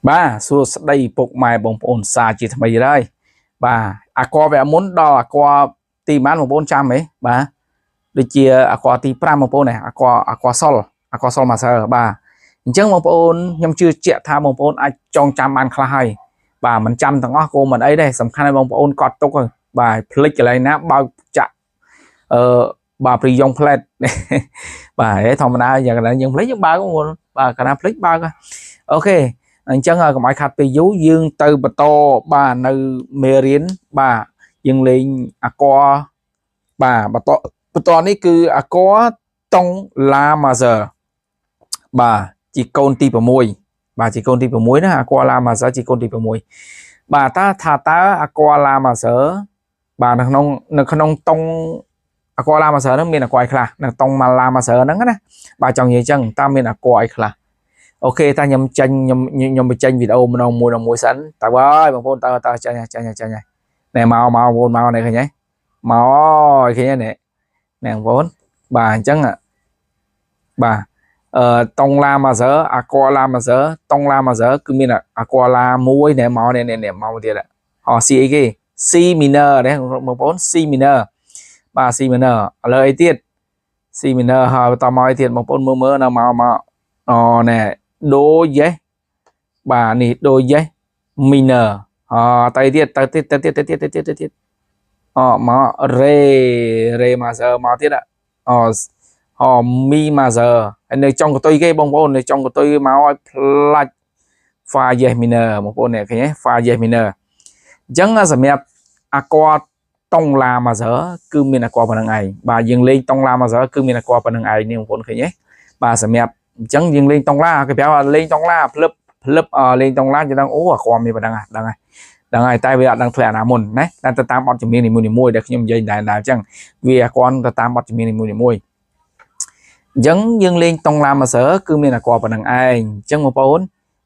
បាទសួស្តីពុកម៉ែបងប្អូនសាជាថ្មីហើយបាទអាកវគ្គមុនដល់អាកទីប៉ុន្មានបងប្អូនចាំហ៎បាទដូចជាអាកទី5បងប្អូននេះអាកសុលអាកសុលម៉ាសឺបាទអញ្ចឹងបងប្អូនខ្ញុំជឿជាក់ថាបងប្អូនអាចចងចាំបានខ្លះហើយបាទមិនចាំទាំងអស់ក៏មិនអីដែរសំខាន់ឲ្យបងប្អូនកត់ទុកហើយបាទភ្លេចកន្លែងណាបើកចាក់អឺបាទព្រីយ៉ុងផ្លែតបាទហេធម្មតាយ៉ាងណាយើងភ្លេចយើងបើកបងប្អូនបាទកាលណាភ្លេចបើក OK អញ្ចឹងកុំឲ្យខាត់ពេលយូរយើងទៅបន្តបាទនៅមេរៀនបាទយើងលេងអាកបាទបន្តបន្តនេះគឺអាកតុងឡា majeur បាទជាកូនទី6បាទជាកូនទី6ណាអាកឡា majeur ជាកូនទី6បាទតើថាតើអាកឡា majeur បាទនៅក្នុងតុងអាកឡា majeur ហ្នឹងមានអាកអីខ្លះនៅតុងម៉ាឡា majeur ហ្នឹងណាបាទចង់និយាយអញ្ចឹងតើមានអាកអីខ្លះ OK តាខ្ញុំចេញខ្ញុំខ្ញុំបញ្ចេញវីដេអូម្ដងមួយម្ដងមួយសិនតើហើយបងប្អូនតើតើចេញចេញចេញណែមកមកបងប្អូនមកនេះឃើញទេមកឃើញទេនេះណែបងប្អូនបាទអញ្ចឹងបាទអឺតុងឡា majeur អាកឡា majeur តុងឡា majeur គឺមានអាកឡាមួយណែមកនេះនេះមកទៀតហោ C អីគេ C minor នេះបងប្អូន C minor បាទ C minor ឥឡូវអីទៀត C minor ហើយបន្តមកអីទៀតបងប្អូនមើលមើលនៅមកមកអូណែ do dièse បាទនេះ do dièse minor អទៅទៀតទៅទៀតទៅទៀតទៅទៀតទៅទៀតទៅទៀតអមករេរេ majeur មកទៀតអអមី majeur ហើយនៅចុងកតុយគេបងប្អូននៅចុងកតុយមកឲ្យផ្លាច់ fa dièse minor បងប្អូននេះឃើញទេ fa dièse minor អញ្ចឹងសម្រាប់អាកតុងឡា majeur គឺមានអាកប៉ុណ្្នឹងឯងបាទយើងលេងតុងឡា majeur គឺមានអាកប៉ុណ្្នឹងឯងនេះបងប្អូនឃើញទេបាទសម្រាប់អញ្ចឹងយើងលេងតុងឡាគេប្រាប់ថាលេងតុងឡាភ្លឹបភ្លឹបលេងតុងឡាយើងដឹងអូអាកមានប៉ុណ្្នឹងដឹងហើយដឹងហើយតែវាអត់ដឹងធ្លាក់ណាមុនណាតែទៅតាមបទចម្រៀងនីមួយៗដែលខ្ញុំនិយាយដែរដែរអញ្ចឹងវាអាកទៅតាមបទចម្រៀងនីមួយៗអញ្ចឹងយើងលេងតុងឡា majeur គឺមានអាកប៉ុណ្្នឹងឯងអញ្ចឹងបងប្អូន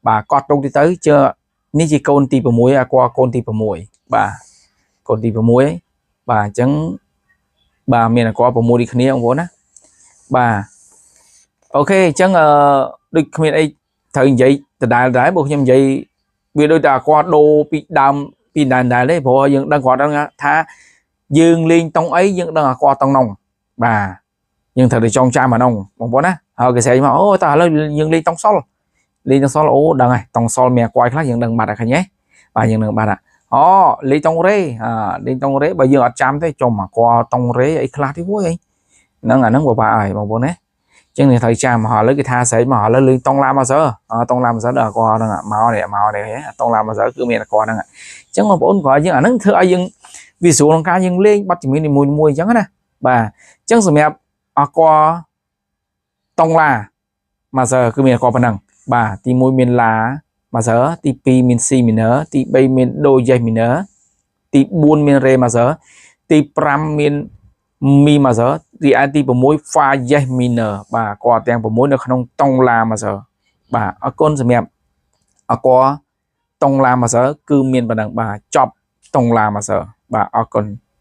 បាទកត់ទុកទីទៅជឿនេះជាកូនទី6អាកកូនទី6បាទកូនទី6បាទអញ្ចឹងបាទមានអាក6ដូចគ្នាបងប្អូនណាបាទ OK អញ្ចឹងអឺដូចគ្មានអីត្រូវនិយាយដដែលដែរបើខ្ញុំនិយាយវាដូចតែអាគាត់ដូរពីដើមពីដើមដែរទេព្រោះយើងដឹងគាត់ដឹងថាយើងលេងតុងអីយើងដឹងអាគាត់តុងនងបាទយើងត្រូវតែចងចាំអានងបងប្អូនណាហើយគេស្រែកមកអូតើឥឡូវយើងលេងតុងសុលលេងតុងសុលអូដឹងហើយតុងសុលមានអាគាត់ខ្លះយើងដឹងបាត់ហើយឃើញទេបាទយើងដឹងបាត់ហើយអូលេងតុងរេអាលេងតុងរេបើយើងអត់ចាំទេចុំអាគាត់តុងរេអីខ្លះទេវ៉យហ្នឹងអាហ្នឹងពិបាកហើយបងប្អូនណាចឹងនេះត្រូវចាំមកឥឡូវគេថាស្រែកមកឥឡូវលេងតុងឡា majeur តុងឡា majeur ដល់គាត់ហ្នឹងមកនេះមកនេះតុងឡា majeur គឺមានគាត់ហ្នឹងអញ្ចឹងបងប្អូនគាត់យើងអាហ្នឹងធ្វើឲ្យយើងវាស្រួលក្នុងការយើងលេងបទចម្រៀងនីមួយៗអញ្ចឹងណាបាទអញ្ចឹងសម្រាប់អកតុងឡា majeur គឺមានអកប៉ុណ្ណឹងបាទទី1មានឡា majeur ទី2មាន C minor ទី3មាន Do dièse minor ទី4មាន Ré majeur ទី5មាន Mi majeur ទីឯទី6 Fa dièse minor បាទគាត់ទាំង6នៅក្នុងតុងឡា majeur បាទអរគុណសម្រាប់អកតុងឡា majeur គឺមានប៉ុណ្ណឹងបាទចប់តុងឡា majeur បាទអរគុណ។